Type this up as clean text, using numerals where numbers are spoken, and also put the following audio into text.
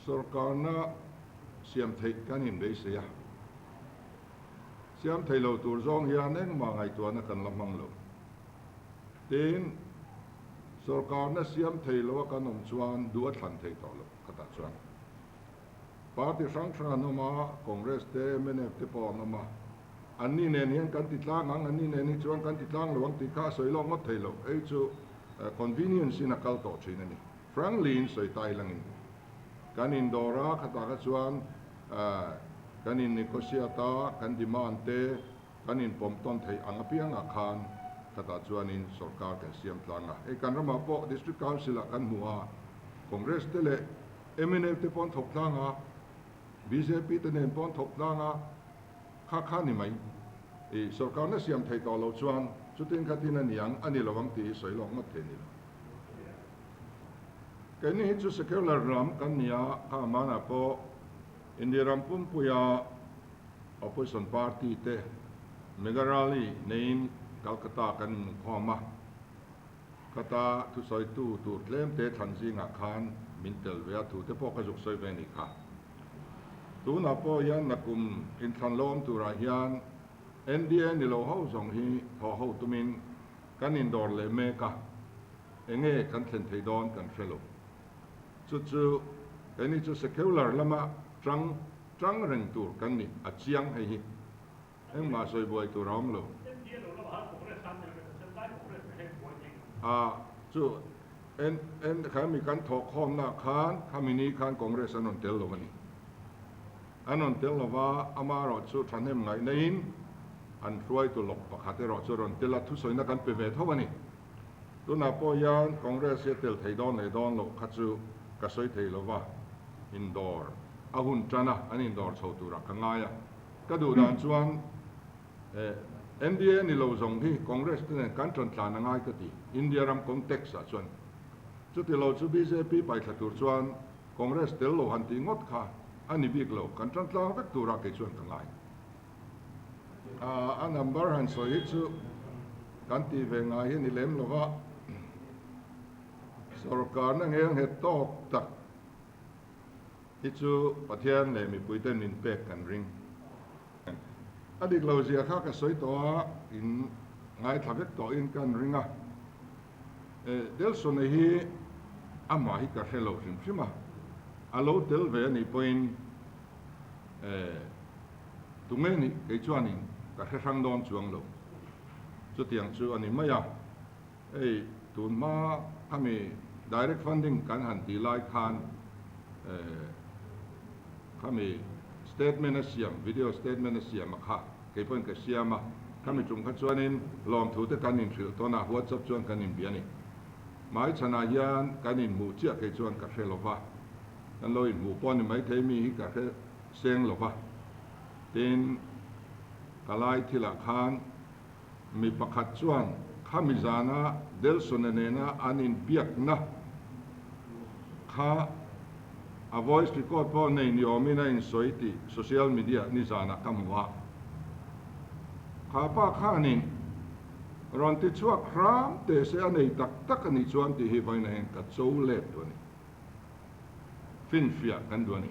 Sorkarna siam theih kan inbeisei a, siam thei lo tur zawng hian engmah ngaihtuahna kan la hmang lo. Tin, sorkarna siam thei loa kan awm chuan duh a thlan thei tawh lo khatah chuan. Party hrang hrang an awm a, Congress te, mnf te pawh an awm a. Anni nen hian kan ti tlang ang, anni nen hi chuan kan ti tlang lo ang tih kha a sawi lawk ngawt thei lo. Hei chu convenience in a kal tawh thin a ni. Frankly in sawi ta ilangin kan indawr a, khatah kha chuan kan in negotiate a, kan demand te kan inpawm tawn theih ang apiangah khan khatah chuanin sorkar kan siam tlang a. Hei kan ramah pawh District Council ah kan hmu a, Congress te leh mnf te pawh an thawk tlang a, bjp te nen pawh an thawk tlang a, kha kha ni mai. I sorkarna siam thei tawh lo chuan chutin khatin a ni ang, a ni lo ang tih hi sawi lawk ngawt thei a ni lo. Keini hi chu secular ram kan ni a, kha amanah pawh India ram pumpuia opposition party te mega rally neiin Calcutta kan inkhawm a, khata thusawitu tur tlemte thlan zingah khan min tel ve a, thute pawh ka zuk sawi ve a nih kha. Tunah pawh hian nakum inthlan lo awm turah hian NDA ni lo ho zawng hi thawh ho tumin kan indawr leh mek a, enge kan thlen thei dawn kan hre lo. Chu chu keini chu secular lama tang tang reng tur kan ni a chiang hei hi. Engmah sawi buai tur a awm lo. A chu en en khami kan thawhkhawmna khan khami ni khan Congress an rawn tel lo a ni. An rawn tel lo va, amaherawh chu thahnem ngaihna in an hruaitu lawk pakhat erawh chu rawn tel a, thusawina kan pe ve tho a ni. Tunah pawh hian Congress hi a tel thei dawn leh dawn loh kha chu ka sawi thei lo va, indawr a hun tan a, an indawr chho turah ka ngai a. Ka duh dan chuan NDA ni lo zawng hi Congress te nen kan tantlan a ngai ka ti, India ram context ah chuan. Chuti lo chu bjp paithla tur chuan Congress tel lo han tih ngawt kha a ni bik lo, kan tantlang vek turah kei chuan ka ngai. A number han sawi hi chu kan tih ve ngai hi ni lem lo va, sorkarna ngelnghet tawk tak hi chu Pathian leh mipuiten min pek kan ring. A dik lo zia kha ka sawi tawh a, in ngaithla vek tawhin kan ring a. Delson-a hi amah hi ka hre lo hrim hrim a, a lo tel ve a nih pawhin tunge nih kei chuanin ka hre hrang dawn chuang lo. Chutiang chu a ni mai a, hei tun hma khami direct funding kan han tih lai khan khami statement a siam, video statement a siam a kha kei pawhin ka siam a, khami tum kha chuanin lawmthu te kan inhrilh tawn a, WhatsApp chuan kan inbia a ni. Hmaichhanah hian kan inhmuh chiah kei chuan ka hre lo va, kan lo inhmuh pawh a ni maithei mi hi ka hre seng lo va, tin ka lai thilah khan Mi pakhat chuan khami zana Delson-a nena an inbiakna kha a voice record pawh nei ni awmin a insawi tih social media nizanah ka hmu a. Kha pa khanin rawn ti chhuak hram teh se a nei tak tak a nih chuan tih hi vawiin ah hian ka cho let duh a ni. Finfiah kan duh a ni.